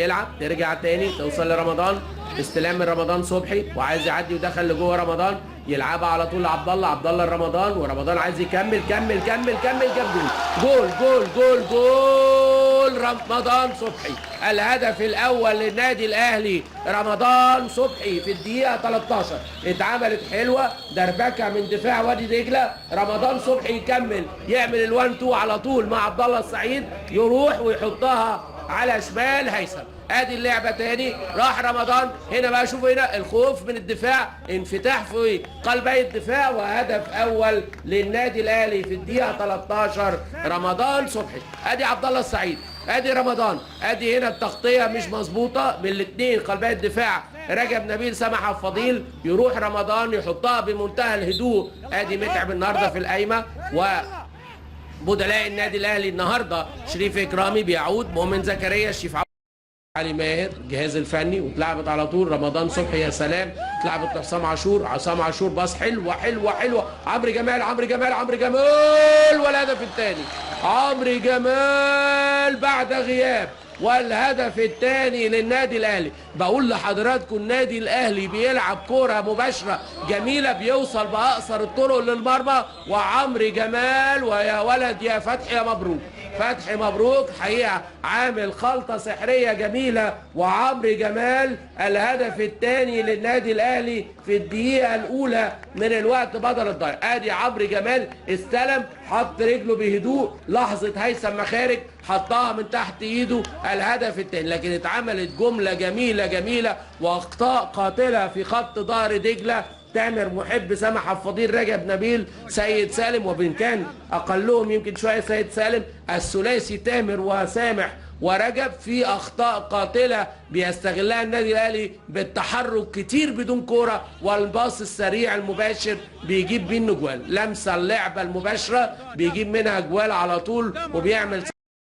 يلعب، ترجع تاني توصل لرمضان، استلام من رمضان صبحي وعايز يعدي ودخل لجوه رمضان، يلعبها على طول لعبد الله، عبد الله لرمضان، ورمضان عايز يكمل، كمل كمل كمل، جاب جول جول جول جول رمضان صبحي، الهدف الاول للنادي الاهلي رمضان صبحي في الدقيقة 13. اتعملت حلوة دربكه من دفاع وادي دجله، رمضان صبحي يكمل يعمل ال1 2 على طول مع عبد الله السعيد، يروح ويحطها على شمال هيثم. ادي اللعبة تاني، راح رمضان هنا بقى، شوفوا هنا الخوف من الدفاع، انفتاح في قلبي الدفاع، وهدف اول للنادي الاهلي في الدقيقة 13 رمضان صبحي. ادي عبد الله السعيد، ادي رمضان، ادي هنا التغطية مش مظبوطة من الاثنين قلبي الدفاع، رجب نبيل سمح فضيل، يروح رمضان يحطها بمنتهى الهدوء. ادي متعب النهارده في القايمة، و بدلاء النادي الاهلي النهارده شريف اكرامي بيعود، مؤمن زكريا، شريف علي ماهر الجهاز الفني، واتلعبت على طول رمضان صبحي، يا سلام، اتلعبت لحسام عاشور، عصام عاشور باص حلوة حلوة حلوة، عمرو جمال عمرو جمال عمرو جمال، والهدف الثاني عمرو جمال بعد غياب، والهدف الثاني للنادي الاهلي. بقول لحضراتكم النادي الاهلي بيلعب كورة مباشرة جميلة، بيوصل باقصر الطرق للمرمى، وعمرو جمال، ويا ولد يا فتحي يا مبروك، فتحي مبروك حقيقة عامل خلطه سحريه جميلة، وعمرو جمال الهدف الثاني للنادي الاهلي في الدقيقة الاولى من الوقت بدل الضايع. ادي عمرو جمال استلم، حط رجله بهدوء، لحظة هيثم مخارج حطها من تحت ايده، الهدف الثاني. لكن اتعملت جملة جميلة جميلة واخطاء قاتله في خط ظهر دجله، تامر محب، سامح الفضيل، رجب نبيل، سيد سالم، وبن كان اقلهم يمكن شوية سيد سالم، الثلاثي تامر وسامح ورجب في اخطاء قاتله بيستغلها النادي الاهلي بالتحرك كتير بدون كورة، والباص السريع المباشر بيجيب منه جوال، لمسه اللعبة المباشرة بيجيب منها جوال على طول، وبيعمل